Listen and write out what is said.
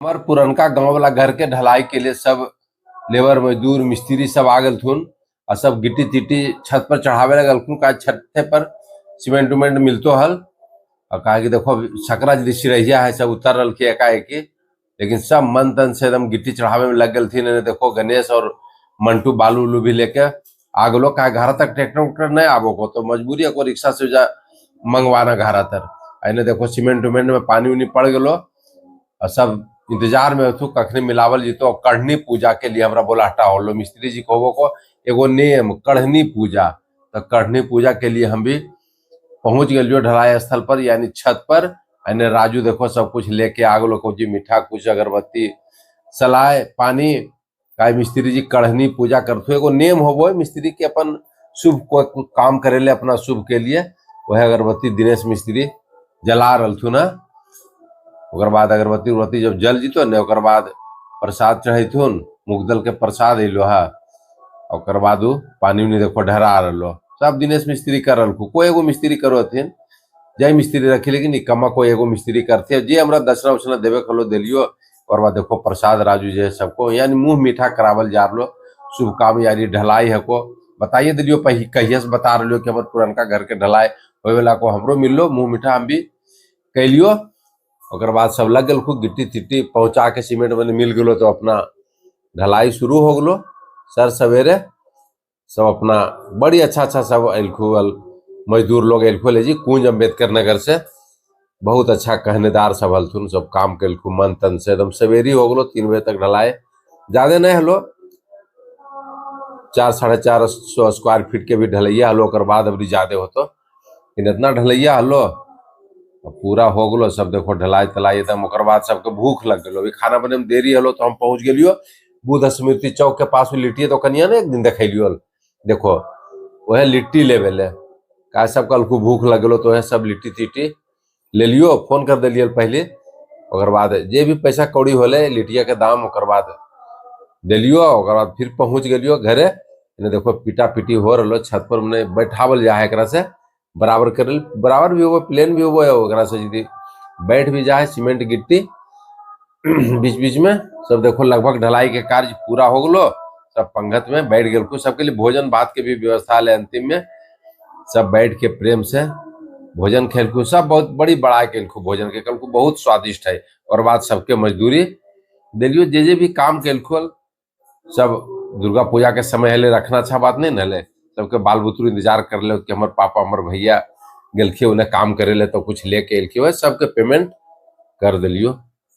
हमार पुरनका गांव वाला घर के ढलाई के लिए सब लेबर मजदूर मिस्त्री सब आ गेलथुन आ सब गिट्टी तिट्टी छत पर चढ़ावे लगलखुन। का छत पर सीमेंट उमेंट मिलतो हल। और कहा कि देखो सकरा जी सिरहिया है सब उतर रहा एकाएकी, लेकिन सब मन तन से एकदम गिट्टी चढ़ावे में लग गए। देखो गणेश और मंटू बालू उलू भी लेके आ गलो। कहा घर तक ट्रैक्टर उक्टर नहीं आबो को तो मजबूरी को रिक्शा से जा मंगवाना घर तर। एने देखो सीमेंट उमेंट में पानी उनी पड़ गलो और सब इंतजार में थू कखनी मिलावल जीतो। कढ़नी पूजा के लिए हमरा बोला हटा होलो मिस्त्री जी को को एगो नियम कढ़नी पूजा, तो कढ़नी पूजा के लिए हम भी पहुंच गए ढलाई स्थल पर यानी छत पर। एने राजू देखो सब कुछ लेके आ गलो, कुछ मीठा कुछ अगरबत्ती सलाय पानी। काय मिस्त्री जी कढ़नी पूजा करते एगो नियम होबो मिस्त्री के अपन शुभ को काम करे ले अपना शुभ के लिए। वह अगरबत्ती दिनेश मिस्त्री जला रहा ना। ओकर बाद अगरबत्ती उगरबत्ती जब जल जीतो ने ओकर बाद प्रसाद चढ़ैथुन, मुगदल के प्रसाद अलो है। ओकर बाद उ पानी उनी देखो ढरा रहो। सब दिनेश मिस्त्री कर रहा, कोई एगो मिस्त्री करो हथिन जय मिस्त्री रखी, लेकिन कमा कोई एगो मिस्त्री करते जे हमरा दक्षिणा उक्षणा देवे खलो दिलियो। और बाद देखो प्रसाद राजू जे सबको यानी मुंह मीठा करावल जा रहो शुभ काम यानी ढलाई है को बताइए दिलियो। कहिए से बता रहो कि हमर पुरनका घर के ढलाई होए वाला को हमरो मिललो मुंह मीठा हम भी कैलियो। ओकर बाद सब लग गल खूब गिट्टी तिट्टी पहुंचा के सीमेंट में मिल गलो तो अपना ढलाई शुरू हो गलो। सर सवेरे सब अपना बड़ी अच्छा अच्छा सब अलखू मजदूर लोग अलखू ले जी कुंज अम्बेडकर नगर से बहुत अच्छा कहनेदार सब हलथुन, सब काम कलखू मन तन से एकदम सवेरी हो गलो। 3 बजे तक ढलाई ज्यादा नहीं हलो, 400-450 स्क्वायर फीट के भी ढलैया हलो। ओकर बाद अभी ज्यादा होतो लेकिन इतना ढलैया हलो पूरा हो गलो सब। देखो ढलाई तलाई एकदम। ओकर बाद सबके भूख लग गलो, अभी खाना बने में देरी हलो तो हम पहुंच गेलियो बुद्ध स्मृति चौक के पास। लिट्टी तो कनिया ने एक दिन देखलियो, देखो वह लिट्टी लेवे ले का सब कल को भूख लग गलो तो वह सब लिट्टी तिट्टी ले लियो। फोन कर दिलियो पहले। ओकर बाद जे भी पैसा कौड़ी होले लिट्टिया के दाम ओकर बाद दिलियो। ओकर बाद फिर पहुंच गेलियो घरे। देखो पिटा पिटी हो रहा छत पर मने बैठावल जा है एकरा से बराबर कर बराबर भी हो प्लेन भी हो ओकरा से यदि बैठ भी जाए सीमेंट गिट्टी बीच बीच में सब। देखो लगभग ढलाई के कार्य पूरा हो गलो, सब पंगत में बैठ गए। सबके लिए भोजन भात के भी व्यवस्था है। अंतिम में सब बैठ के प्रेम से भोजन खेलकू, सब बहुत बड़ी बड़ा केलकू भोजन के कल को बहुत स्वादिष्ट है। और बाद सबके मजदूरी दिलियो जे जे भी काम केलकू सब। दुर्गा पूजा के समय हले रखना अच्छा बात नहीं नले, सबके बाल बुतरू इंतजार कर ले कि हमारे पापा हमारे भैया गेलखिन उन्हें काम करे ले तो कुछ लेके एलखिन, वह सबके पेमेंट कर दिलियो।